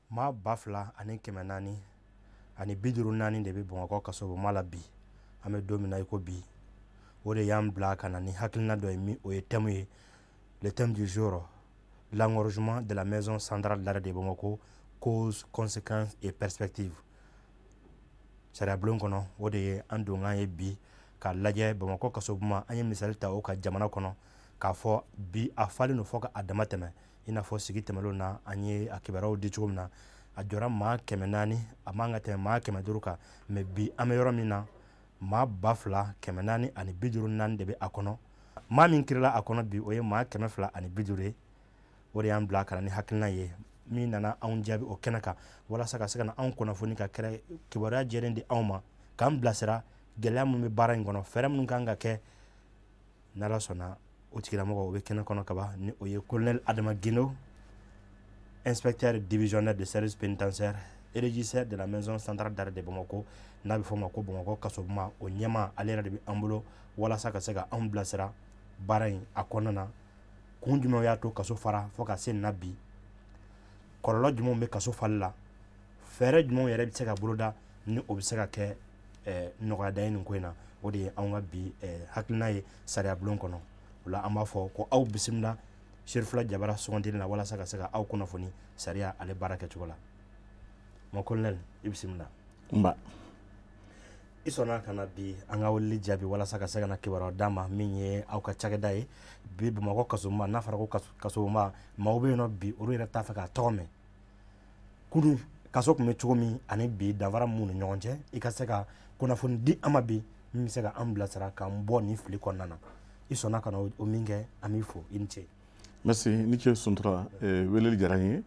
Maa 2454 de bɛ Bamakɔ kasobonba la bi. An bɛ don min na i ko bi, o de y'an bila ka na ni hakilina dɔ ye, min o ye thème ye, le thème du jour: l'engorgement de la maison centrale d'arrêt de Bamako, causes, conséquences et perspectives. Sariya bulon kɔnɔ, o de ye an donkan ye bi, k'a lajɛ Bamakɔ kasobonba. An ye misali ta o ka jamana kɔnɔ k'a fɔ bi a falen don fɔ ka a dama tɛmɛ. I n'a fɔ sigi tɛmɛnlenw na, an ye a kibaruyaw di cogo min na, a jɔra maa 400, a man ka tɛmɛ maa 500 kan, mais bi an bɛ yɔrɔ min na, maa 2454 de bɛ a kɔnɔ. Maa min kirila a kɔnɔ bi, o ye maa 250 ye. O de y'an bila ka na ni hakilina ye min nana anw jaabi o kɛnɛ kan, walasa ka se ka na anw kunnafoni, ka kɛrɛ kibaruya jɛlen di anw ma, k'an bilasira gɛlɛya minnu bɛ baara in kɔnɔ, fɛɛrɛ minnu kan ka kɛ. N'Ala sɔnna, o tigilamɔgɔ o bɛ kɛnɛ kɔnɔ kaban, ni o ye colonel Adama Guindo, inspecteur divisionnaire de service pénitentiaire et régisseur de la maison centrale d'arrêt de Bamako, n'a bɛ fɔ o ma ko Bamakɔ kasobonba. O ɲɛmaa, ale yɛrɛ de bɛ an bolo walasa ka se ka anw bilasira baara in a kɔnɔna na. Kun jumɛn y'a to kaso fara fo ka se nin na bi? Kɔlɔlɔ jumɛnw bɛ kaso fali la? Fɛɛrɛ jumɛnw yɛrɛ bɛ se ka boloda ni o bɛ se ka kɛ nɔgɔyada ye nin ko in na? O de ye anw ka bi hakilina ye sariya bulon kɔnɔ. O la, an b'a fɔ ko aw bisimila Serifula Jabara sugandili la, walasa ka se ka aw kunnafoni sariya ale baara kɛcogo la. Mon colonel, i bisimila. Nba. I sɔnna ka na bi an ka weleli jaabi, walasa ka se ka na kibaruya d'an ma min ye aw ka cakɛda ye. Bi Bamakɔ kasobonba, n'a fɔra ko kasobonba, maaw bɛ yen nɔ bi, olu yɛrɛ t'a fɛ k'a tɔgɔ mɛn. Kunun kaso tun bɛ cogo min ani bi, danfara mun ni ɲɔgɔn cɛ, i ka se ka kunnafoni di an ma bi min bɛ se ka an bilasira k'an bɔ nin fili kɔnɔna na. I sɔnna ka na o min kɛ, an b'i fo, i ni ce. Merci, ni ce Suntura. Weleli diyara n ye,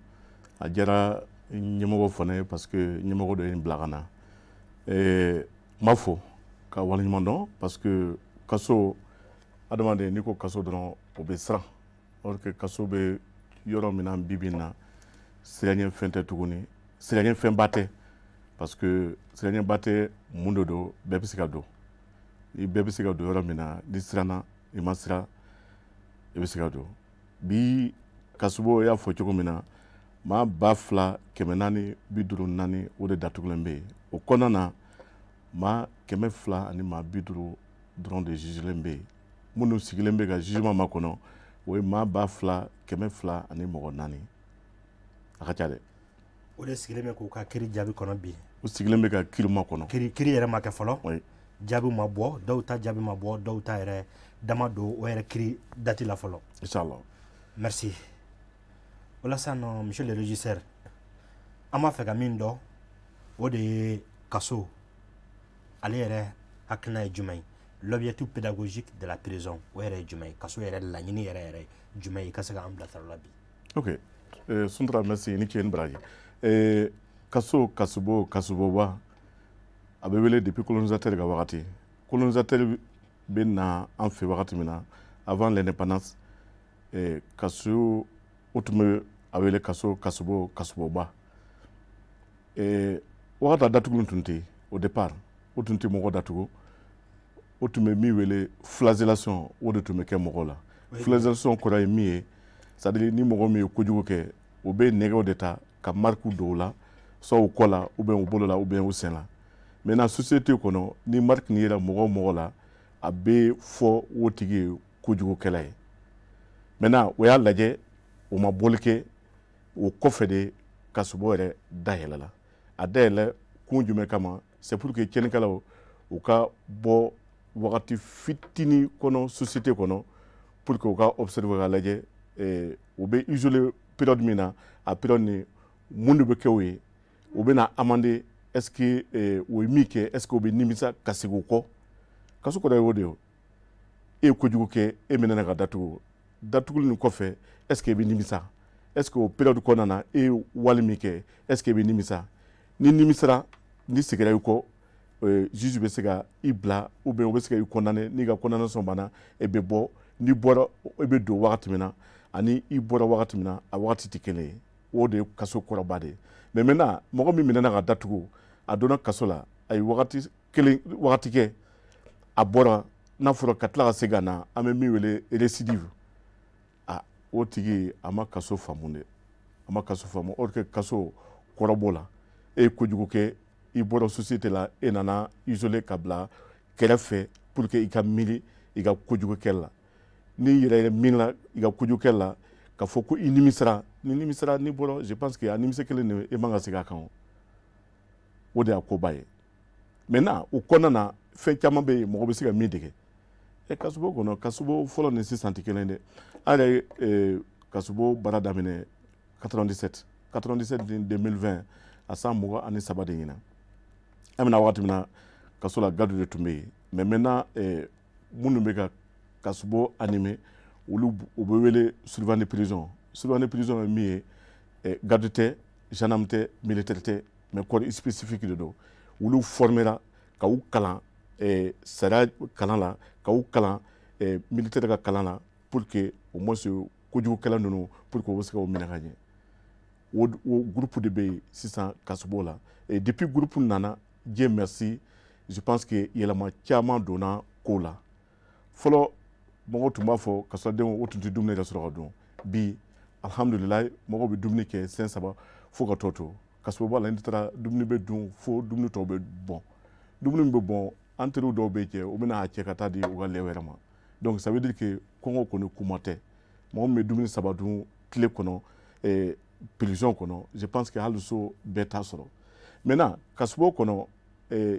a diyara ɲɛmɔgɔ fana ye, parce que ɲɛmɔgɔ dɔ ye n bila ka na. N b'a fɔ ka waleɲuman dɔn, parce que kaso, adamaden n'i ko kaso dɔrɔn, o bɛ siran. Or que kaso bɛ yɔrɔ min na bi bi in na, siranɲɛ fɛn tɛ tuguni, siranɲɛ fɛnba tɛ, parce que siranɲɛba tɛ. Mun de don? Bɛɛ bɛ se ka don. Ni bɛɛ bɛ se ka don yɔrɔ min na, ni siranna, i ma siran, i bɛ se ka don. Bi kasobo, y'a fɔ cogo min na, maa 2454, o de datugulen bɛ yen. O kɔnɔna na, maa 200 ani maa 50 dɔrɔn de jugelen bɛ yen. Minnu sigilen bɛ ka jugement makɔnɔ, o ye maa 2204 ani mɔgɔ naani. A ka ca dɛ. O de sigilen bɛ k'u ka kiiri jaabi kɔnɔ bi. U sigilen bɛ ka kiiri makɔnɔ. Kiiri yɛrɛ ma kɛ fɔlɔ, jaabi ma bɔ, dɔw ta jaabi ma bɔ, dɔw ta yɛrɛ dama don o yɛrɛ kiiri date la fɔlɔ. Inshallah. Merci. O la sisan nɔ, monsieur le régisseur, an b'a fɛ ka min dɔn, o de ye kaso ale yɛrɛ hakilina ye jumɛn ye, l'objectif pédagogique de la prison, o yɛrɛ ye jumɛn ye? Kaso yɛrɛ laɲini yɛrɛ yɛrɛ jumɛn ye? I ka se k'an bilasira o la bi. Ok, Suntura, merci, ni ce ni baraji. Kaso, kasobo, kasoboba, a bɛ wele depuis colonisateur ka wagati. Colonisateur bɛ na an fɛ wagati min na, avant l'indépendance, kaso, o tun bɛ a wele kaso, kasobo, kasoboba. Wagati a datuguli tun tɛ yen. Au départ, o tun tɛ mɔgɔ datugu. O tun bɛ min wele flagellation, o de tun bɛ kɛ mɔgɔ la. Flagellation kɔrɔ ye min ye, c'est à dire ni mɔgɔ min ye kojugu kɛ, o bɛ nɛgɛw de ta ka marque don o la, soit u kɔ la, ou bien u bolo la, ou bien u sen la. Maintenant, société kɔnɔ, ni marque nin yera mɔgɔ o mɔgɔ la, a bɛ fɔ o tigi ye kojugukɛla ye. Maintenant, o y'a lajɛ, o ma bɔli kɛ. O kɔfɛ de, kasobo yɛrɛ dayɛlɛla. A dayɛlɛ kun jumɛn kama? C'est pour que tiɲɛnikɛlaw, u ka bɔ wagati fitinin kɔnɔ société kɔnɔ, pour que u ka observer ka lajɛ u bɛ isolé période min na, a période ni mun de bɛ kɛ o ye, u bɛ na amender. Est ce que o ye min kɛ, est ce que o bɛ nimisa ka segin o kɔ? Kaso kɔrɔ ye o de ye. E ye kojugu kɛ, e minɛna ka datugu. Datuguli nin kɔfɛ, est ce que e bɛ nimisa? Est ce que o période kɔnɔna na, e ye wale min kɛ, est ce que e bɛ nimisa? Ni nimisara, ni seginna i kɔ, juge bɛ se ka i bila, ou bien o bɛ se ka i condamner. N'i ka condamnation banna, e bɛ bɔ. N'i bɔra, e bɛ don wagati min na ani i bɔra wagati min na, a wagati tɛ kelen ye. O de ye kaso kɔrɔba de ye. Mais maintenant, mɔgɔ min minɛna ka datugu, a donna kaso la, a ye wagati kelen wagati kɛ, a bɔra, n'a fɔra ka tila ka segin ka na, an bɛ min wele récidive, a o tigi a ma kaso faamu dɛ, a ma kaso faamu. Or que kaso Kɔrɔbɔ la, e ye kojugu kɛ, i bɔra société la, e nana isolé ka bila kɛrɛfɛ pour que i ka miiri i ka kojugu kɛ la. N'i yɛrɛ yɛrɛ miirila i ka kojugu kɛ la, k'a fɔ ko i nimisara, ni nimisara, n'i bɔra, je pense que a nimisi kelen de, e man ka segin a kan. O de y'a koba ye. Maintenant, o kɔnɔna na, fɛn caman bɛ yen mɔgɔ bɛ se ka min dege ɛ kasobo kɔnɔ. Kasobo fɔlɔ ni sisan tɛ kelen dɛ. An yɛrɛ ye kasobo baara daminɛ 97, 97 ni 2020, a san 23 de ɲinan. An bɛna wagati min na, kaso la, garde de tun bɛ yen, mais maintenant, minnu bɛ ka kasobo animer, olu u bɛ wele surveillant de prison. Surveillant de prison ye min ye, garde tɛ, gendarme tɛ, militaire tɛ, mais corps spécifique de don. Olu formera ka u kalan sariya kalan la, ka u kalan militaire ka kalan la, pour que au moins kojugukɛla ninnu, pour que u bɛ se ka o minɛ ka ɲɛ. O groupe de bɛ yen sisan kasobo la. Et depuis groupe nana, Dieu merci, je pense que yɛlɛma caman donna ko la. Fɔlɔ, mɔgɔw tun b'a fɔ kasodenw o tun tɛ dumuni yɛrɛ sɔrɔ ka dun. Bi, alhamdulilayi, mɔgɔw bɛ dumuni kɛ sen saba fo ka tɔ to. Kasoba la, n'i taara, dumuni bɛ dun fo dumuni tɔw bɛ bɔn. Dumuni min bɛ bɔn, an teriw dɔw bɛ cɛ, u bɛna a cɛ ka taa di u ka lɛw yɛrɛ ma. Donc ça veut dire que kɔngɔ kɔni kuma tɛ. Mɔgɔ min bɛ dumuni saba dun tile kɔnɔ prison kɔnɔ, je pense que hali so bɛɛ t'a sɔrɔ. Maintenant, kasobo kɔnɔ,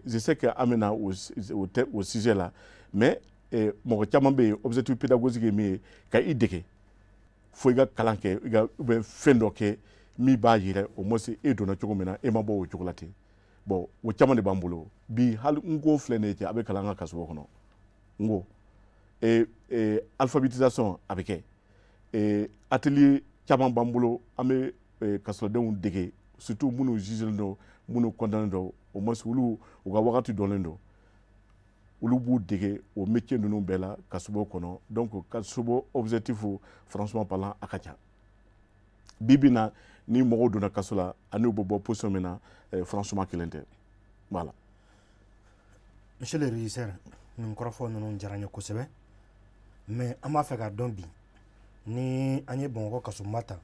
je sais que an bɛna o sujet la, mais mɔgɔ caman bɛ yen, objectif pédagogique ye min ye, ka i dege fo i ka kalan kɛ, i ka ou bien fɛn dɔ kɛ min b'a yira au moins e donna cogo min na, e ma bɔ o cogo la ten. Bon, o caman de b'an bolo bi. Hali n ko filɛ nin ye cɛ, a bɛ kalan an ka kasobo kɔnɔ. N ko alphabétisation a bɛ kɛ, atelier caman b'an bolo, an bɛ kasodenw dege, surtout minnu jugé don, minnu condamné don, au moins olu u ka wagati dɔnnen don, olu b'u dege o métier ninnu bɛɛ la kasobo kɔnɔ. Donc kasobo objectif, franchement parlant, a ka ca. Bi bi na, ni mɔgɔw donna kaso la ani u bɛ bɔ position min na, franchement, kelen tɛ. Voilà. Monsieur le régisseur, nin kɔrɔfɔ ninnu diyara n ye kosɛbɛ, mais an b'a fɛ k'a dɔn bi, ni an ye Bamakɔ kasoba ta,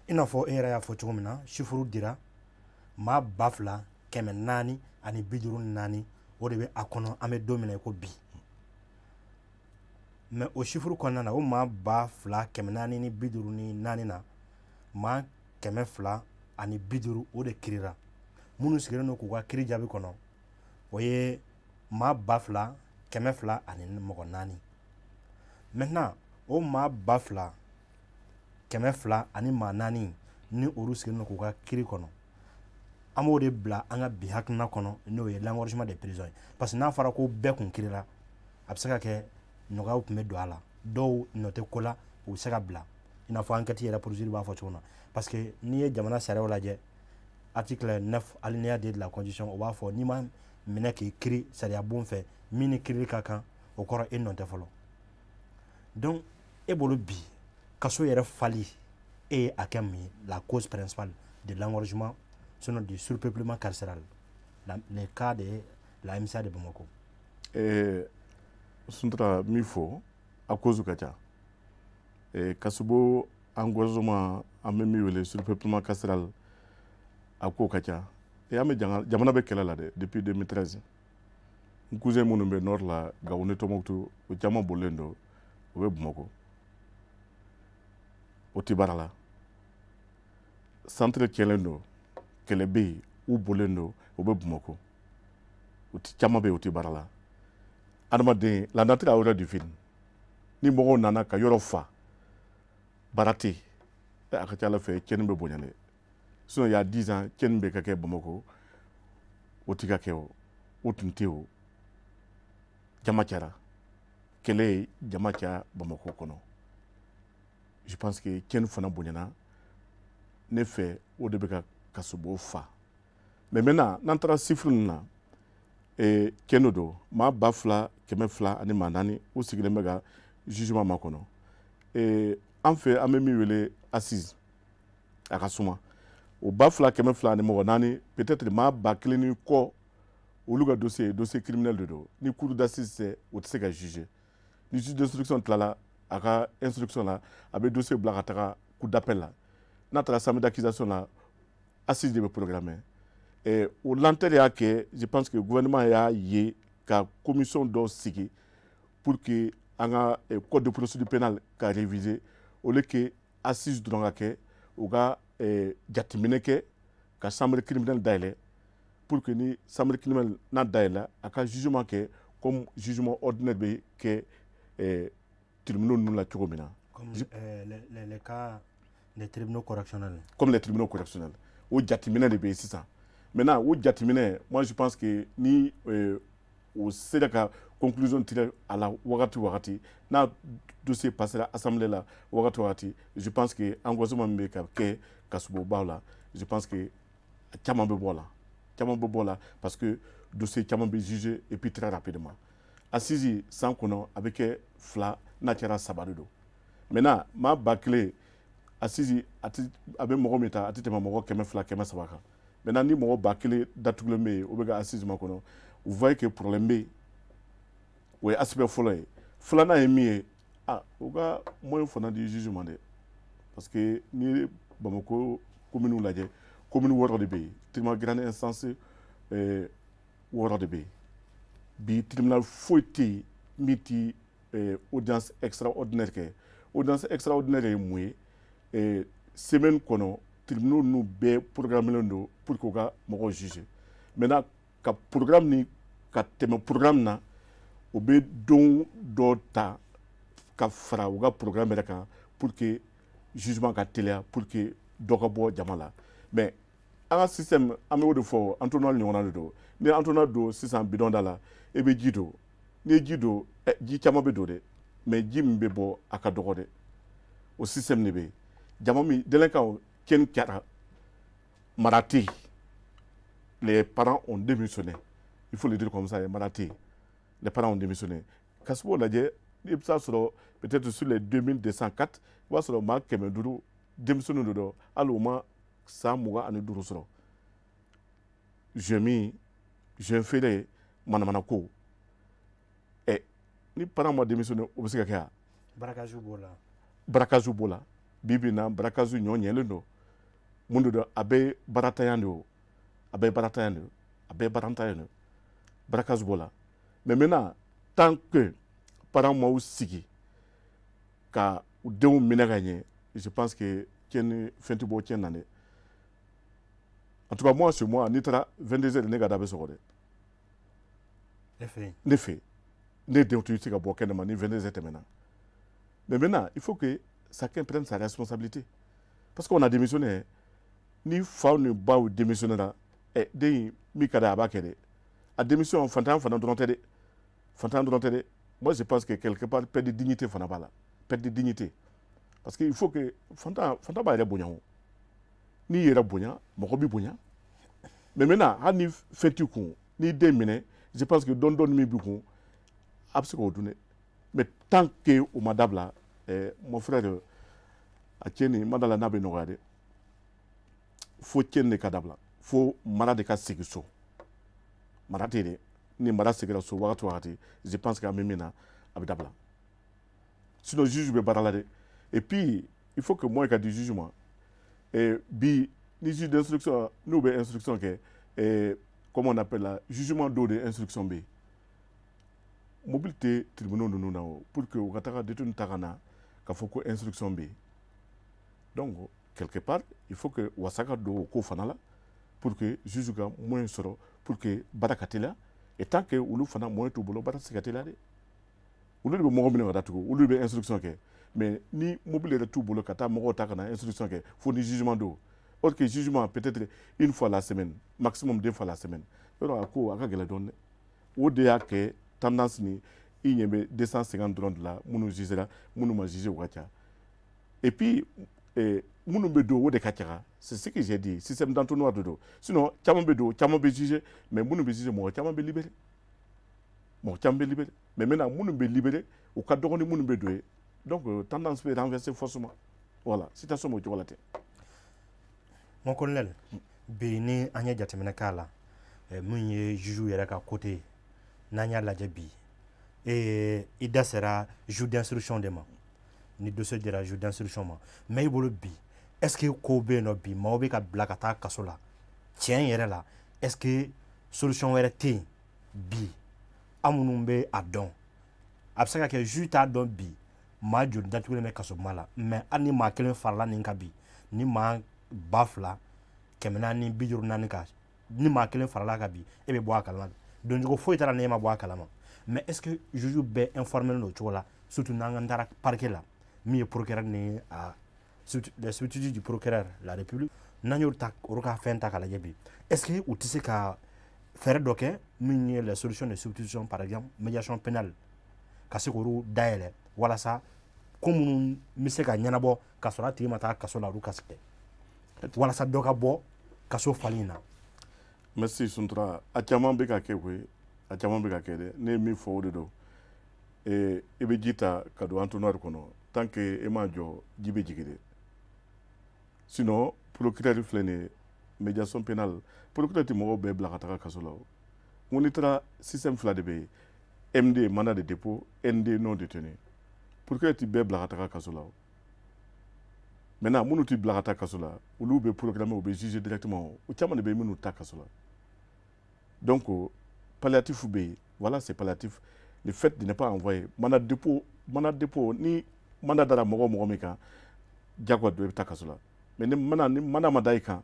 i n'a fɔ e yɛrɛ y'a fɔ cogo min na, chiffre dira, maa 2454, o de bɛ a kɔnɔ an bɛ don min na i ko bi. Mais o chiffre kɔnɔna na, o maa 2454 na, maa 250, o de kirira. Minnu sigilen don k'u ka kiri jaabi kɔnɔ, o ye maa 2204. Maintenant, o maa 2204 ni olu sigilen don k'u ka kiri kɔnɔ, an b'o de bila an ka bi hakilina kɔnɔ, n'o ye l'engorgement des prisons ye. Parce que n'a fɔra ko bɛɛ kun kirila, a bɛ se ka kɛ nɔgɔyaw tun bɛ don a la. Dɔw nɔ tɛ ko la, u bɛ se ka bila, i n'a fɔ enquête yɛrɛ procédure b'a fɔ cogo min na. Parce que n'i ye jamana sariyaw lajɛ, article 9 alinéa 2 de la constitution, o b'a fɔ n'i ma minɛ k'i kiri sariya bon fɛ, min ni kirili ka kan, o kɔrɔ e nɔ tɛ fɔlɔ. Donc e bolo bi, kaso yɛrɛ fali, e ye a kɛ mun ye, la cause principale de l'engorgement, sinon du surpeuplement carcéral, le cas de la MCA de Bamako? Suntara, min fɔ, a cause ka ca. Kasobo engorgement, an bɛ min wele surpeuplement carcéral, a ko ka ca. An bɛ jamana bɛ kɛlɛ la dɛ depuis 2013. N cousin minnu bɛ nord la, Gawo ni Tombouctou, o caman bolilen don, u bɛ Bamakɔ, o tɛ baara la. Centre tiɲɛlen don, kɛlɛ bɛ yen, u bolilen don, u bɛ Bamakɔ, u ti caman bɛ yen, u tɛ baara la. Adamaden, la nature a horreur du vide. Ni mɔgɔw nana ka yɔrɔ fa, baara tɛ yen, a ka ca ala fɛ tiɲɛni bɛ bonya dɛ. Sinon, il y a 10 ans, tiɲɛni bɛ ka kɛ Bamakɔ, o ti ka kɛ, o tun tɛ. O jama cayara, kɛlɛ ye jama caya Bamakɔ kɔnɔ. Je pense que tiɲɛni fana bonyana. Ne fɛ, o de bɛ ka kasobo fa. Mais maintenant, n'an taara chiffre ninnu na, tiɲɛ don, maa 2204, u sigilen bɛ ka jugement makɔnɔ. An fɛ, an bɛ min wele assise, a ka suma. O 2204, peut-être maa 1000 ni kɔ, olu ka dossier, dossier criminel de don. Ni cour d'assises tɛ, o tɛ se ka juger. Ni juge d'instruction tilala a ka instruction la, a bɛ dossier bila ka taga cour d'appel la. N'a taara chambre d'accusation la, Assise de bɛ programmer. O lenteur y'a kɛ, je pense que gouvernement y'a ye ka commission dɔ sigi pour que an ka code de procédure pénale ka réviser. Au lieu que assise dɔrɔn ka kɛ, u ka jateminɛ kɛ ka chambre criminelle dayɛlɛ, pour que ni chambre criminelle n'a dayɛlɛ, a ka jugement kɛ comme jugement ordinaire bɛ kɛ tribunaux ninnu la cogo min na. Comme les cas des tribunaux correctionnels. Comme les tribunaux correctionnels. O jateminɛ de bɛ yen sisan. Maintenant, o jateminɛ, moi je pense que ni o sera ka conclusion tirer a la wagati wagati, n'a dossier passera assemblée la wagati wagati, je pense que engagement min bɛ ka kɛ kasobobaw la, je pense que caman bɛ bɔ la, caman bɛ bɔ la, parce que dossier caman bɛ juger et puis très rapidement. Assise, san kɔnɔ a bɛ kɛ fila, n'a kɛra saba de don. Maintenant, maa 1000 assise, a ti a bɛ mɔgɔ min ta, a tɛ tɛmɛ mɔgɔ 200, 300 kan. Maintenant, ni mɔgɔ 1000 datugulen bɛ yen, o bɛ ka assise makɔnɔ, vous voyez que problème bɛ yen. O ye aspect fɔlɔ ye. Filanan ye min ye, ah, u ka moyen fana di juge ma dɛ, parce que n'i ye Bamakɔ commune lajɛ, commune 6 de bɛ yen, tribunal grande instance 6 de bɛ yen. Bi, tribunal foyi tɛ yen min ti audience extraordinaire kɛ. Audience extraordinaire ye mun ye? Semaine kɔnɔ, tribunaux ninnu bɛɛ programmé don pour que u ka mɔgɔw juger. Maintenant, ka programme ni ka tɛmɛ programme na, u bɛ don dɔ ta ka fara u ka programme yɛrɛ kan pour que jugement ka teliya, pour que dɔ ka bɔ jama la. Mais an ka système, an bɛ o de fɔ, entonnoir ɲɔgɔnna de don. Ni entonnoir don sisan bidon da la, e bɛ ji don. N'i ye ji don, ji caman bɛ don dɛ, mais ji min bɛ bɔ, a ka dɔgɔ dɛ. O système de bɛ yen. Jama min, délinquant, tiɲɛni kɛra, mara tɛ yen. Les parents ont démissionné, il faut le dire comme ça, mara tɛ yen, les parents ont démissionné. Kasobo lajɛ, i bɛ taa sɔrɔ peut-être sur les 2204, i b'a sɔrɔ maa 500 denmisɛnninw de don, hali u ma san 25 sɔrɔ. Jeune jeune feere, manamana ko ɛ, ni parent ma démissionné, o bɛ se ka kɛ wa? Braquage b'o la. Braquage b'o la. Bi bi in na, braquage ɲɔ ɲɛlen don. Mun de don? A bɛ baaratanya de o, a bɛ baaratanya de o, a bɛɛ baaratanya de o. Braquage b'o la. Mais maintenant, tant que parents m'aw sigi ka u denw minɛ ka ɲɛ, je pense que tiɲɛni fɛn tɛ bɔ tiɲɛ na dɛ. En tout cas, moi, chez moi, n'i taara 22 heures, ne ka da bɛ sɔgɔ dɛ. Ne fɛ yen. Ne fɛ, ne denw tɛ se ka bɔ kɛnɛma ni 22 heures tɛmɛna. Mais maintenant, il faut que chacun prenne sa responsabilité, parce qu'on a démissionné. Ni faw ni baw démissionné la, ɛ, den in min ka d'a ye, a b'a kɛ dɛ. A démission, fantan fana dɔrɔn tɛ dɛ, fantan dɔrɔn tɛ dɛ. Moi, je pense que quelque part, perte de dignité fana b'a la, perte de dignité, parce que il faut que fantan, fantan b'a yɛrɛ bonya. O n'i yɛrɛ bonya, mɔgɔ b'i bonya. Mais maintenant, hali ni fɛn t'i kun, n'i den minɛ, je pense que dɔɔni dɔɔni min b'i kun, a bɛ se k'o dun dɛ. Mais tant que o ma dabila, mon frère, a tiɲɛni ma da la n'a bɛ nɔgɔya dɛ. Fo tiɲɛni de ka dabila, fo mara de ka segin so. Mara tɛ yen dɛ. Ni mara seginna so wagati o wagati, je pense que an bɛ min na, a bɛ dabila. Sinon, juge bɛ baara la dɛ. Et puis il faut que moyen ka di juge ma. Bi, ni juge d'instruction n'u bɛ instruction kɛ, comment on appelle la, jugement dɔw de instruction bɛ yen, mobili tɛ tribunaux ninnu na o, pour que u ka taga détenu ta ka na ka fɔ ko instruction bɛ yen. Donc quelque part, il faut que wasa ka don o ko fana la pour que juge ka moyen sɔrɔ pour que baara ka teliya. Et tant que olu fana moyen t'u bolo, baara tɛ se ka teliya dɛ. Olu de bɛ mɔgɔ minɛ ka datugu, olu de bɛ instruction kɛ, mais ni mobili yɛrɛ t'u bolo ka taa mɔgɔw ta ka na instruction kɛ, fo ni jugement don. Or que jugement, peut-être une fois la semaine, maximum deux fois la semaine, yɔrɔ a ko a ka gɛlɛn dɔɔni dɛ. O de y'a kɛ tendance ni i ɲɛ bɛ 250 dɔrɔn de la minnu jugera. Minnu ma juger, o ka ca. Et puis minnu bɛ don, o de ka ca. C'est ce que j'ai dit, système d'entonnoir de don. Sinon caman bɛ don, caman bɛ juger, mais minnu bɛ juger, mɔgɔ caman bɛ libéré, mɔgɔ caman bɛ libéré. Mais maintenant, minnu bɛ libéré, u ka dɔgɔ ni minnu bɛ don ye. Donc tendance bɛ renverser forcément. Voilà, situation b'o cogo la ten. Mon colonel, bi ni an ye jateminɛ k'a la, min ye juge yɛrɛ ka côté ye, n'an y'a lajɛ bi, i da sera juge d'instruction de ma, ni dossier dira juge d'instruction ma, mais i bolo bi Est ce que kow bɛ yen nɔ bi, maaw bɛ ka bila ka taa kaso la tiɲɛ yɛrɛ la? Est ce que solution wɛrɛ tɛ yen bi, an minnu bɛ a dɔn? A bɛ se ka kɛ juge t'a dɔn bi maa joli datugulen bɛ kasobonba la, mais hali ni maa kelen farala nin kan bi, ni maa 2454 kan, ni maa kelen farala kan bi, e bɛ bɔ a kalama. Doncogo foyi t'a la ni e ma bɔ a kalama. Mais est ce que juge bɛɛ informé don o cogo la, surtout n'an ka taara parquet la, min ye procureur ni a les substituts du procureur la République, n'an y'olu ta, olu ka fɛn ta k'a lajɛ bi, est ce que u tɛ se ka fɛɛrɛ dɔ kɛ min ye les solutions de substitution, par exemple médiation pénale, ka se k'olu dayɛlɛ walasa ko minnu bɛ se ka ɲɛnabɔ ka sɔrɔ a tigi ma taa kaso la, olu ka se kɛ walasa dɔ ka bɔ kaso fali in na? Merci Suntura. A caman bɛ ka kɛ koyi, a caman bɛ ka kɛ dɛ. Ne ye min fɔ, o de don. I bɛ ji ta ka don entonnoir kɔnɔ, tant que e m'a jɔ, ji bɛ jigin dɛ. Sinon procureur filɛ nin ye, médiation pénale, procureur tɛ mɔgɔw bɛɛ bila ka taga kaso la. O n ko n'i taara, système fila de bɛ yen: MD, mandat de dépôt, ND, non détenu. Procureur tɛ bɛɛ bila ka taga kaso la. O maintenant, minnu tɛ bila ka taa kaso la, olu bɛ programmer, u bɛ juger directement. O caman de bɛ yen minnu ta kaso la. Donc palliatif bɛ yen, voilà, c'est palliatif, le fait de ne pas envoyer mandat de dépôt. Mandat de dépôt, ni mandat dara mɔgɔ o mɔgɔ min kan, diyagoya don, i bɛ taa kaso la. Mais ni mana, ni mandat ma da i kan,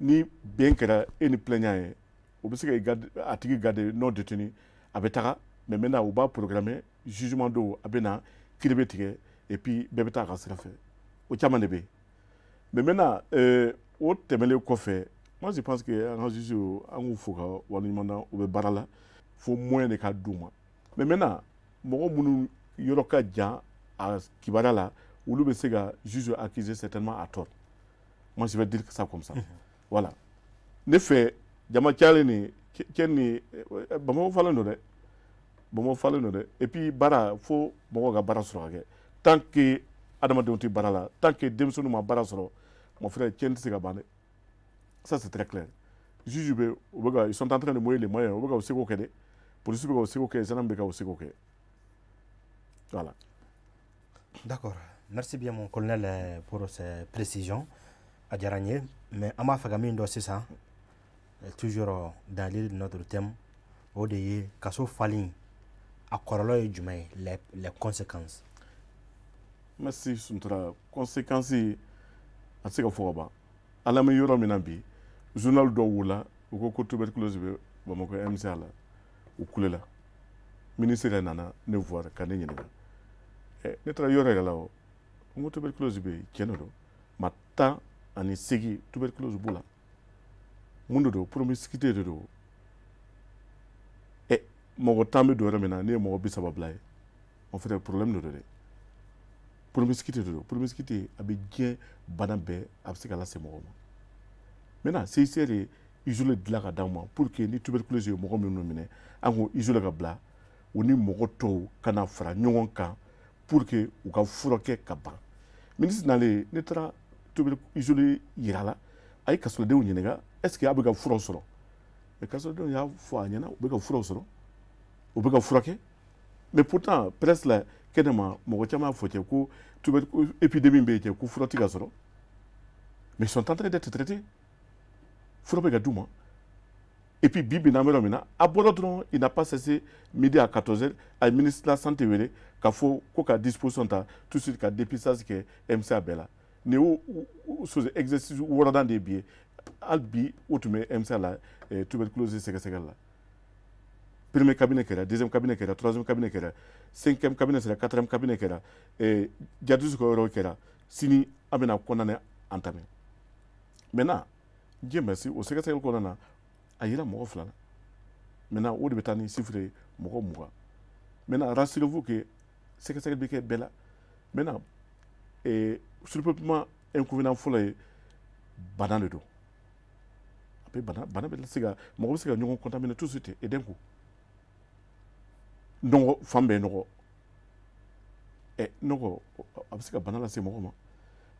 ni bɛn kɛra e ni plaignant ye, o bɛ se ka a tigi garder non détenu, a bɛ taga. Mais maintenant, u b'a programmer jugement don, a bɛ na, kiiri bɛ tigɛ, et puis bɛɛ bɛ taa a ka sira fɛ. O caman de bɛ yen. Mais maintenant, o tɛmɛnen kɔfɛ, moi je pense que an ka juge, an k'u fo ka waleɲuman dɔn, u bɛ baara la. Fo moyen de ka d'u ma. Mais maintenant, mɔgɔ minnu yɔrɔ ka jan a kibaruya la, olu bɛ se ka juge accuser certainement à tort. Moi je vais dire ça comme ça, voilà. Ne fɛ, jama cayalen nin cɛ nin, Bamakɔ falen don dɛ, Bamakɔ falen don dɛ. Et puis baara, fo mɔgɔw ka baara sɔrɔ ka kɛ. Tant que adamadenw tɛ baara la, tant que denmisɛnninw ma baara sɔrɔ, mon frère, tiɲɛni tɛ se ka ban dɛ. Ça, c'est très clair. Juge bɛ, u bɛ ka, ils sont en train de mouiller les moyens, u bɛ ka u seko kɛ dɛ. Polisi bɛ ka u seko kɛ, gendarme bɛ ka u seko kɛ, voilà. D'accord, merci bien, mon colonel, pour ces précisions. A diyara n ye. Mais an b'a fɛ ka min dɔn sisan, toujours dans l'île de notre thème, o de ye kaso fali, a kɔlɔlɔ ye jumɛn ye, les conséquences? Merci Suntura. Conséquences, a tɛ se ka fɔ ka ban. Ala bɛ yɔrɔ min na bi, journal dɔw wulila, u ko ko tuberculose bɛ Bamakɔ MCA la. U kulela, ministre yɛrɛ nana ne voir ka ne ɲininka. Ɛ, ne taara yɔrɔ yɛrɛ la, o n ko tuberculose bɛ yen, tiɲɛ de don. Ma 18 tuberculose b'u la. Mun de don? Promiscuité de don. Ɛ, mɔgɔ 10 bɛ don yɔrɔ min na, ne ye mɔgɔ 30 bila yen, en fait problème de don dɛ. Promiscuité de don. Promiscuité, a bɛ diɲɛ bana bɛɛ, a bɛ se ka lase mɔgɔ ma. Maintenant, CICR ye isolé dilan ka d'anw ma pour que ni tuberculose ye mɔgɔ minnu minɛ, an k'o isolé ka bila, u ni mɔgɔ tɔw kana fara ɲɔgɔn kan, pour que u ka furakɛ ka ban. Ministre nalen, ne taara isolé yira la, a ye kasoladenw ɲininka: est ce que a bɛ ka furaw sɔrɔ? Mais kasoladenw y'a fɔ a ɲɛna, u bɛ ka furaw sɔrɔ, u bɛ ka furakɛ. Mais pourtant, presse la, kɛnɛma, mɔgɔ caman y'a fɔ cɛ ko tuberculose épidémie bɛ yen cɛ, ko fura tɛ ka sɔrɔ. Mais ils sont en train d'être traités, fura bɛ ka d'u ma. Et puis bi bi n'an bɛ yɔrɔ min na, a bɔra dɔrɔn, il n'a pas cessé, midi à 14 heures, a ye ministre de la Santé wele k'a fɔ ko ka disposition ta tout de suite ka dépistage kɛ MCA bɛɛ la. Nin y'o chose exercice wɔɔrɔnan de ye bi ye. Hali bi, o tun bɛ MCA la, tuberculose sɛgɛsɛgɛli la. Premier cabinet kɛra, deuxième cabinet kɛra, troisième cabinet kɛra, cinquième cabinet sera, quatrième cabinet kɛra, jadisi ka yɔrɔ kɛra. Sini an bɛna condamné entamer. Maintenant, Dieu merci, o sɛgɛsɛgɛli kɔnɔna na, a yira mɔgɔ fila la. Maintenant, o de bɛ taa ni chiffre ye mɔgɔ 20. Maintenant, rassurez-vous que sɛgɛsɛgɛli bɛ kɛ bɛɛ la. Maintenant, surpeuplement inconvénient fɔlɔ ye, bana de don. A bɛ bana bɛ se ka, mɔgɔ bɛ se ka ɲɔgɔn contaminer tout de suite et d'un coup. Nɔgɔ, fan bɛɛ nɔgɔ. Ɛ, nɔgɔ, a bɛ se ka bana lase mɔgɔ ma.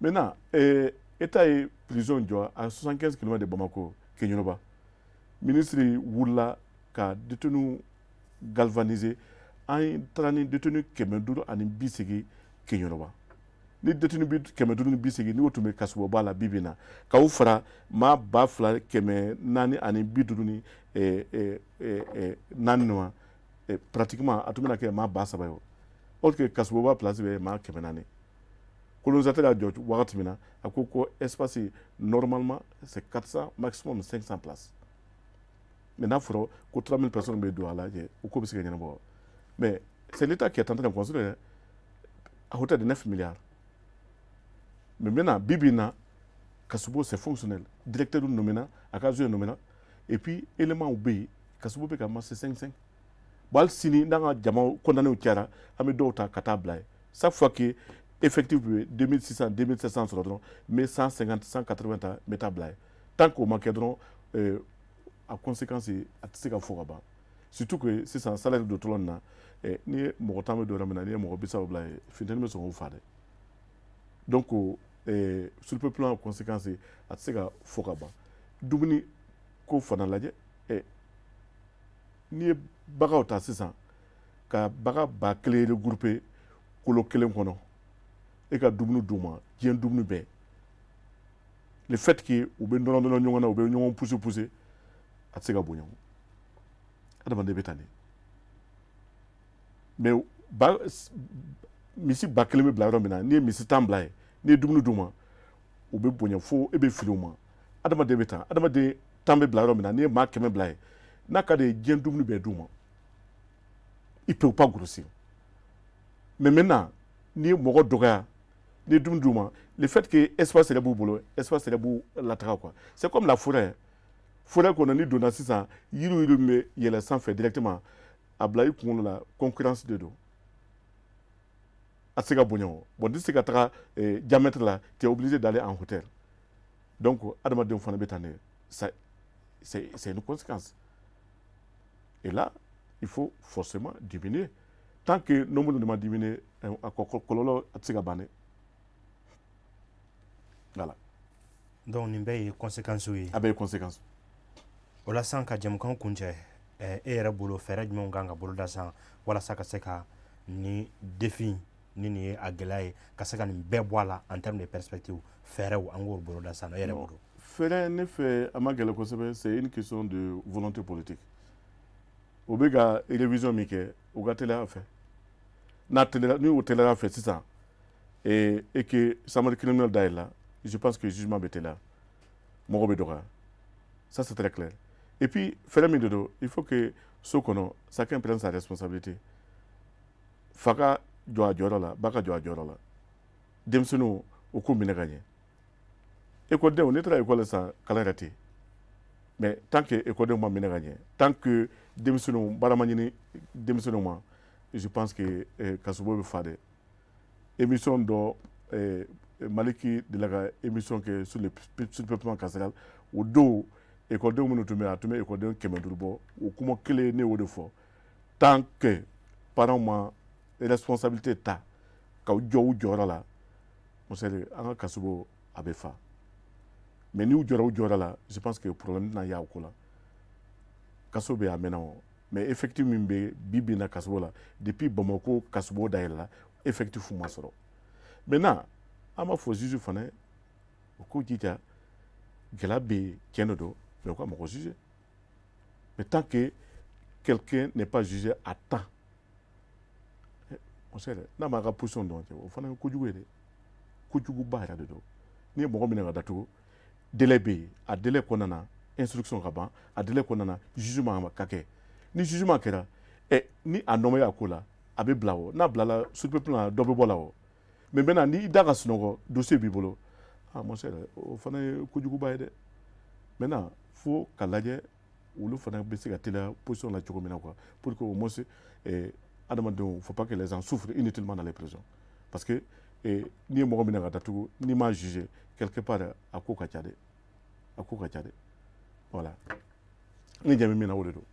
Maintenant, État ye prison jɔ à 75 km de Bamako, Keɲeroba. Ministre wulila ka détenu galvaniser. An taara ni détenu 580 Keɲeroba. Ni détenu bi 580, n'o tun bɛ kasoba la bi bi in na, k'aw fara maa 2454 ma, pratiquement a tun bɛna kɛ maa 3000 ye. O or que kasoba place bɛ maa 400. Colonisateur y'a jɔ wagati min na, a ko ko espace normalement c'est 400, maximum 500 places. Mais n'a fɔra ko 3000 personnes bɛ don a la, o ko bɛ se ka ɲɛnabɔ? Mais c'est l'État qui est en train de construire à hauteur de 9 milliards. Mais maintenant, bi bi in na, Kasubo, c'est fonctionnel. Directeur nommé na, a ka adjoint nommé na, et puis élément bɛ yen, Kasubo bɛ ka marcher 5 5. Bon, hali sini n'an ka jama condamné cayara, an bɛ dɔw ta ka taa bila yen. Chaque fois que effectif bɛ 2600, 2700 sɔrɔ dɔrɔn, n bɛ 150, 180 ta, n bɛ taa bila yen. Tant que o ma kɛ dɔrɔn, a conséquence a tɛ se ka fɔ ka ban. Surtout que sisan salaire don tɔlɔ nin na, n'i ye mɔgɔ 10 bɛ don yɔrɔ min na, n'i ye mɔgɔ 30 bila yen, funteni bɛ sɔn k'u fa dɛ. Donc surpeuplement conséquence a tɛ se ka fɔ ka ban. Dumuni ko fana lajɛ, n'i ye baganw ta sisan, ka bagan 1000 regrouper kolo kelen kɔnɔ, e ka dumuni d'u ma, diɲɛ dumuni bɛɛ, le fait que u bɛ nɔrɔ nɔrɔ ɲɔgɔn na, u bɛ ɲɔgɔn pousser pousser, a tɛ se ka bonya. Adamaden bɛ tan de. Mais ba misi 1000 bɛ bila yɔrɔ min na, n'i ye misi 10 bila yen, n'i ye dumuni d'u ma, u bɛ bonya fo e bɛ fili u ma. Adamaden bɛ tan, adamaden 10 bɛ bila yɔrɔ min na, n'i ye maa 100 bila yen, n'a ka di ye diɲɛ dumuni bɛɛ d'u ma, ils peuvent pas grossir. Mais maintenant, n'i ye mɔgɔ dɔgɔya, n'i ye dumuni d'u ma, le fait que espace yɛrɛ b'u bolo, espace yɛrɛ b'u lataga quoi. C'est comme la forêt. Forêt kɔnɔ, n'i donna sisan, yiri yiri min bɛ yɛlɛ sanfɛ directement, a bila i kunkolo la, concurrence de don, a tɛ se ka bonya. O bon, n'i tɛ se ka taga diamètre la, tu es obligé d'aller en hauteur. Donc adamadenw fana bɛ tan de. Ça, c'est une conséquence. Et là, il faut forcément diminuer. Tant que nombre ne ma diminuer, a kɔlɔlɔ a tɛ se ka ban dɛ. Voilà. Donc nin bɛɛ ye conséquences ye. A bɛɛ ye conséquence. O la sisan, ka jɛmukan kuncɛ, e yɛrɛ bolo, fɛɛrɛ jumɛnw kan ka boloda sisan walasa ka se ka ni défi ni nin ye a gɛlɛya ye, ka se ka nin bɛɛ bɔ a la en termes de perspective? Fɛɛrɛw, an k'o boloda sisan e yɛrɛ bolo. Fɛɛrɛ, ne fɛ, a ma gɛlɛn kosɛbɛ. C'est une question de volonté politique. O bɛ ka révision min kɛ, o ka teliya a fɛ. N'a teliyara, ni o teliyara a fɛ sisan et que chambre criminelle dayɛlɛla, je pense que jugement bɛ teliya, mɔgɔ bɛ dɔgɔya. Ça, c'est très clair. Et puis fɛɛrɛ min de don, il faut que so kɔnɔ, chacun prenne sa responsabilité. Fa ka jɔ a jɔyɔrɔ la, ba ka jɔ a jɔyɔrɔ la, denmisɛnninw u k'u minɛ ka ɲɛ. Ekɔlidenw, n'i taara ekɔli la sisan, kalan yɛrɛ tɛ yen. Mais tant que ekɔlidenw ma minɛ ka ɲɛ, tant que denmisɛnninw baara ma ɲini denmisɛnninw ma, je pense que kasobo bɛ fa dɛ. Émission dɔ, Maliki delila ka émission kɛ sur le surpeuplement carcéral. O don, ekɔlidenw minnu tun bɛ yen, a tun bɛ ekɔliden 500 bɔ. O kuma kelen, ne y'o de fɔ: tant que parents ma responsabilité ta ka jɔ u jɔyɔrɔ la, mon cher, an ka kasobo a bɛ fa. Mais n'u jɔra u jɔyɔrɔ la, je pense que problème tɛna ye a ko la. Kaso bɛ yen a mɛnna o, mais effectif min bɛ bi bi in na kasobo la, depuis Bamako kasobo dayɛlɛla, effectif ma sɔrɔ. Maintenant, an b'a fɔ juge fana ye, o k'u jija. Gɛlɛya bɛ yen, tiɲɛ de don, mais u ka mɔgɔ juger. Mais tant que quelqu'un n'est pas jugé à temps, mon cher, n'a m'a ka position dɔn, o fana ye kojugu ye dɛ, kojuguba yɛrɛ de don. N'i ye mɔgɔ minɛ ka datugu, délai bɛ yen. A délai kɔnɔna na, instruction ka ban, a délai kɔnɔna na, jugement ka kɛ. Ni jugement kɛra, ɛ ni a nɔ ma ye a ko la, a bɛ bila. O n'a bilala, surpeuplement dɔ bɛ bɔ la. O mais maintenant, n'i da ka sunɔgɔ, dossier b'i bolo, ah mon cher, o fana ye kojuguba ye dɛ. Maintenant, fo ka lajɛ olu fana bɛ se ka teliya position la cogo min na quoi, pour que au moins adamadenw, faut pas que les gens souffrent inutilement dans les prisons. Parce que n'i ye mɔgɔ minɛ ka datugu, n'i m'a jugé, quelque part a ko ka ca dɛ, a ko ka ca dɛ. Voilà, ne jaabi min na, o de don.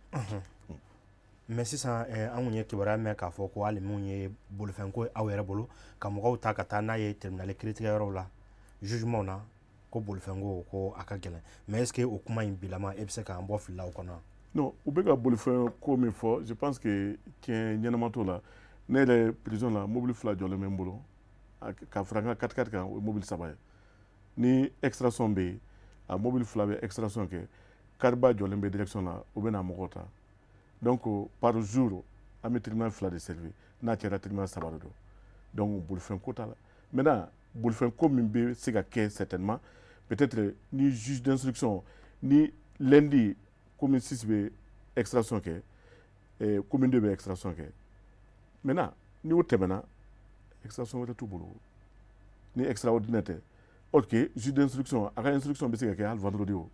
Mais sisan, an kun ye kibaruya mɛn k'a fɔ ko hali mun ye bolifɛnko ye aw yɛrɛ bolo, ka mɔgɔw ta ka taa n'a ye tribunal kiiritigɛyɔrɔw la, jugement na, ko bolifɛnko ko a ka gɛlɛn. Mais est ce que o kuma in bilama, e bɛ se k'an bɔ fili la o kɔnɔ? Non, u bɛ ka bolifɛn ko min fɔ, je pense que tiɲɛ ɲɛnama t'o la. Ne yɛrɛ, prison la, mobili fila jɔlen bɛ n bolo. Ka fara n ka 4x4 kan, o ye mobili 3 ye. Ni extraction bɛ yen, a mobili 2 bɛ extraction kɛ, kariba jɔlen bɛ direction la, u bɛ na mɔgɔw ta. Donc par jour, an bɛ tribunal 2 de servir, n'a cayara tribunal 3 de don. Donc bolifɛn ko t'a la. Maintenant, bolifɛn ko min bɛ se ka kɛ, certainement peut-être ni juge d'instruction, ni lundi commune 6 bɛ extraction kɛ, commune 2 bɛ extraction kɛ. Maintenant, ni o tɛmɛna, extraction wɛrɛ t'u bolo ni extraordinaire tɛ. Ok, juge d'instruction, a ka instruction bɛ se ka kɛ hali vendredi o.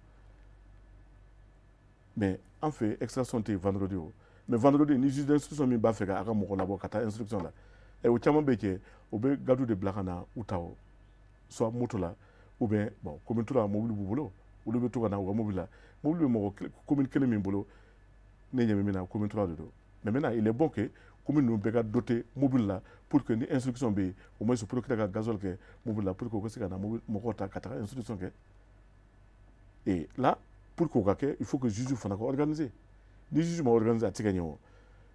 Mais an fɛ, extraction tɛ yen vendredi o. Mais vendredi, ni juge d'instruction min b'a fɛ k'a ka mɔgɔ labɔ ka taa instruction la, ɛ, o caman bɛ kɛ, o bɛ garde de bila ka na u ta o, soit moto la ou bien, bon, commune 3, mobili b'u bolo, olu bɛ to ka na u ka mobili la. Mobili bɛ mɔgɔ commune kelen min bolo, ne ɲɛ bɛ min na, commune 3 de don. Mais maintenant, il est bon que commune ninnu bɛɛ ka doter mobili la pour que ni instruction bɛ yen, au moins procureur ka gasoil kɛ mobili la pour que u ka se ka na mɔgɔw ta ka taga instruction kɛ. Et là, pour k'o ka kɛ, il faut que juge fana ka organiser. Ni juge ma organiser, a tɛ se ka ɲɛ o,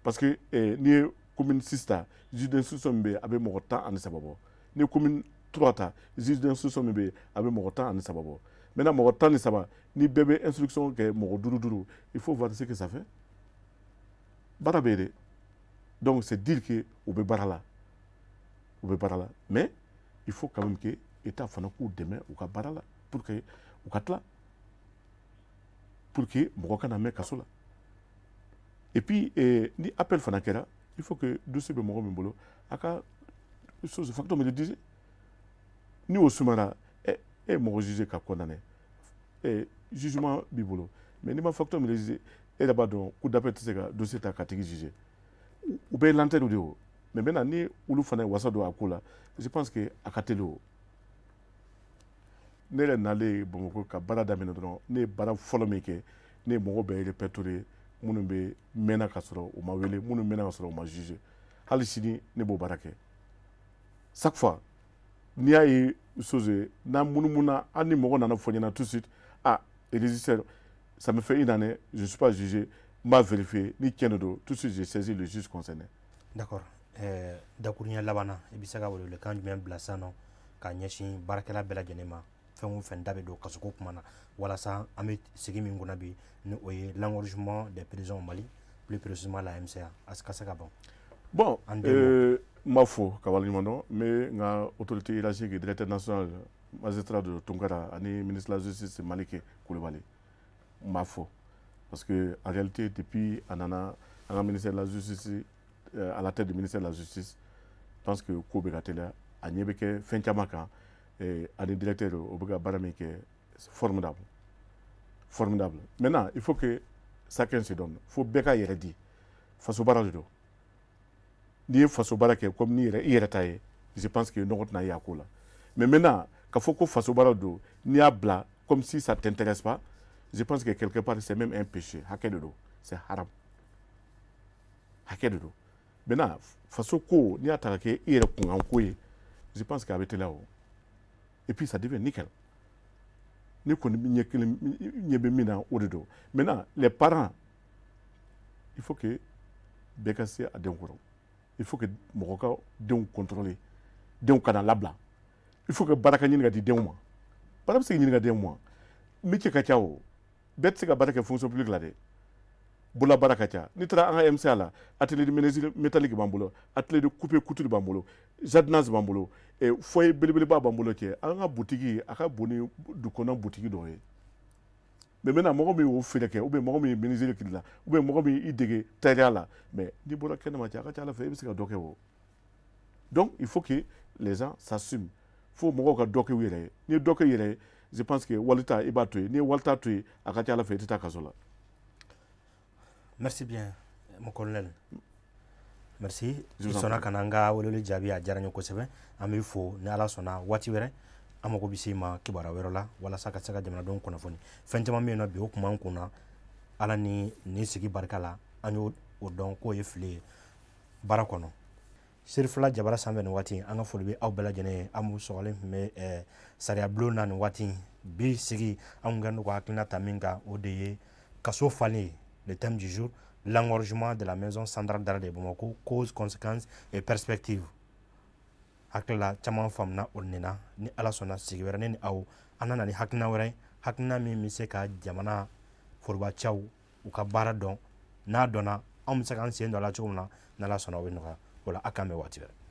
parce que n'i ye commune 6 ta, juge d'instruction min bɛ yen, a bɛ mɔgɔ 13 bɔ. Ni ye commune 3 ta, juge d'instruction min bɛ yen, a bɛ mɔgɔ 13 bɔ. Maintenant, mɔgɔ 13, ni bɛɛ bɛ instruction kɛ mɔgɔ duuru duuru, il faut voir ce que ça fait. Baara bɛ yen dɛ. Donc c'est dire que u bɛ baara la, u bɛ baara la. Mais il faut quand même que État fana k'u dɛmɛ u ka baara la pour que u ka tila, pour que mɔgɔ kana mɛn kaso la. Et puis ni appel fana kɛra, il faut que dossier bɛ mɔgɔ min bolo, a ka chose factum rédigé. Ni o sumara, e e mɔgɔ juge ka condamné, jugement b'i bolo, mais n'i ma factum rédigé, e yɛrɛ b'a dɔn cour d'appel tɛ se ka dossier ta ka tigi juger. U bɛɛ ye lenteur de ye o. Mais maintenant, ni olu fana ye wasa don a ko la, je pense que a ka teli o. Ne yɛrɛ nalen Bamakɔ ka baara daminɛ dɔrɔn, ne ye baara fɔlɔ min kɛ, ne ye mɔgɔ bɛɛ répertorier, minnu bɛ mɛnna ka sɔrɔ u ma wele, minnu mɛnna ka sɔrɔ u ma juger. Hali sini ne b'o baara kɛ. Chaque fois n'i y'a ye chose ye n'an munumuna, hali ni mɔgɔ nana fɔ n ɲɛna tout de suite: «Ah, régisseur, ça me fait une année, je ne suis pas jugé», n b'a vérifier, ni tiɲɛ de don, tout de suite je saisis le juge concerné. D'accord. Dakuruɲɛ laban na, i bɛ se ka welewelekan jumɛn bila sisan nɔ ka ɲɛsin baarakɛla bɛɛ lajɛlen ma, fɛn o fɛn da bɛ don kasoko kuma na, walasa an bɛ sigi min kunna bi, ni o ye l'engorgement des prisons au Mali, plus précisément la MCA, a ka se ka ban? Bon, n b'a fo ka waleɲuman dɔn. N bɛ n ka autorité hiérarchique, directeur national magistrat de Tunkara ani ministre de la Justice Maliki Kulubali, n b'a fo parce que en réalité, depuis a nana an ka ministère de la Justice, à la tête du ministère de la Justice, je pense que ko bɛ ka teliya, a ɲɛ bɛ kɛ fɛn caman kan. Ani directeur, o bɛ ka baara min kɛ, formidable, formidable. Maintenant, il faut que chacun se donne, fo bɛɛ ka yɛrɛ di. Faso baara de don. N'i ye faso baara kɛ comme ni yɛrɛ i yɛrɛ ta ye, je pense que nɔgɔ tɛna ye a ko la. Mais maintenant, k'a fɔ ko faso baara don, n'i y'a bila comme si ça t'intéresse pas, je pense que quelque part c'est même un péché. Hakɛ de don, c'est haram, hakɛ de don. Maintenant, faso ko, n'i y'a ta ka kɛ i yɛrɛ kunkan ko ye, je pense que a bɛ teliya o. Et puis ça devient nickel. Ne kɔni ɲɛ kelen ɲɛ bɛ min na, o de don. Maintenant, les parents, il faut que bɛɛ ka se a denw kɔrɔ. Il faut que mɔgɔ ka denw contrôler, denw kana labila. Il faut que baara ka ɲini ka di denw ma. Baara bɛ se ka ɲini ka denw ma, métier ka ca o. Bɛɛ tɛ se ka baara kɛ fonction publique la dɛ, bolola baara ka ca. N'i taara an ka MCA la, atelier de menuiserie métallique b'an bolo, atelier de coupe couture b'an bolo, jardinage b'an bolo, foyer belebeleba b'an bolo. Cɛ, an ka butigi a ka bon ni du kɔnɔ butigi dɔw ye. Mais maintenant, mɔgɔ min y'o feere kɛ, ou bien mɔgɔ min ye menuiserie kili la, ou bien mɔgɔ min y'i dege tailleur la, mais n'i bɔra kɛnɛma, cɛ, a ka ca ala fɛ i bɛ se ka dɔ kɛ o. Donc il faut que les gens s'assument. Fo mɔgɔw ka dɔ kɛ u yɛrɛ ye. N'i ye dɔ kɛ i yɛrɛ ye, je pense que walita i b'a to yen. N'i ye walita to yen, a ka ca ala fɛ i tɛ taa kaso la. Merci bien, mon colonel. Merci. I sɔnna ka na an ka weleli jaabi, a diyara n ye kosɛbɛ. An b'i fo. Ni Ala sɔnna, waati wɛrɛ an mago bɛ se i ma kibaruya wɛrɛ la walasa ka se ka jamanadenw kunnafoni. Fɛn caman bɛ yen nɔ bi, o kun b'an kun na. Ala ni nin sigi barika la, an y'o o dɔn k'o ye fili ye baara kɔnɔ. Serifila Jabara sanfɛ nin waati, an ka foli bɛ aw bɛɛ lajɛlen ye. An b'u sɔgɔlen tun bɛ sariya bulon na nin waati. Bi sigi, an kun kɛlen don ka hakilina ta min kan, o de ye kaso falen ye. Le thème du jour: l'engorgement de la maison centrale d'arrêt de Bamako, causes, conséquences et perspectives. Hakili la caman faamuna o nin na. Ni Ala sɔnna, sigi wɛrɛ, ne ni aw, an nana ni hakilina wɛrɛ ye, hakilina min bɛ se ka jamana forobacɛw u ka baara dɔn. N'a dɔnna, anw bɛ se k'an sen don a la cogo min na. N'Ala sɔnna, o bɛ nɔgɔya o la. A k'an bɛn waati wɛrɛ.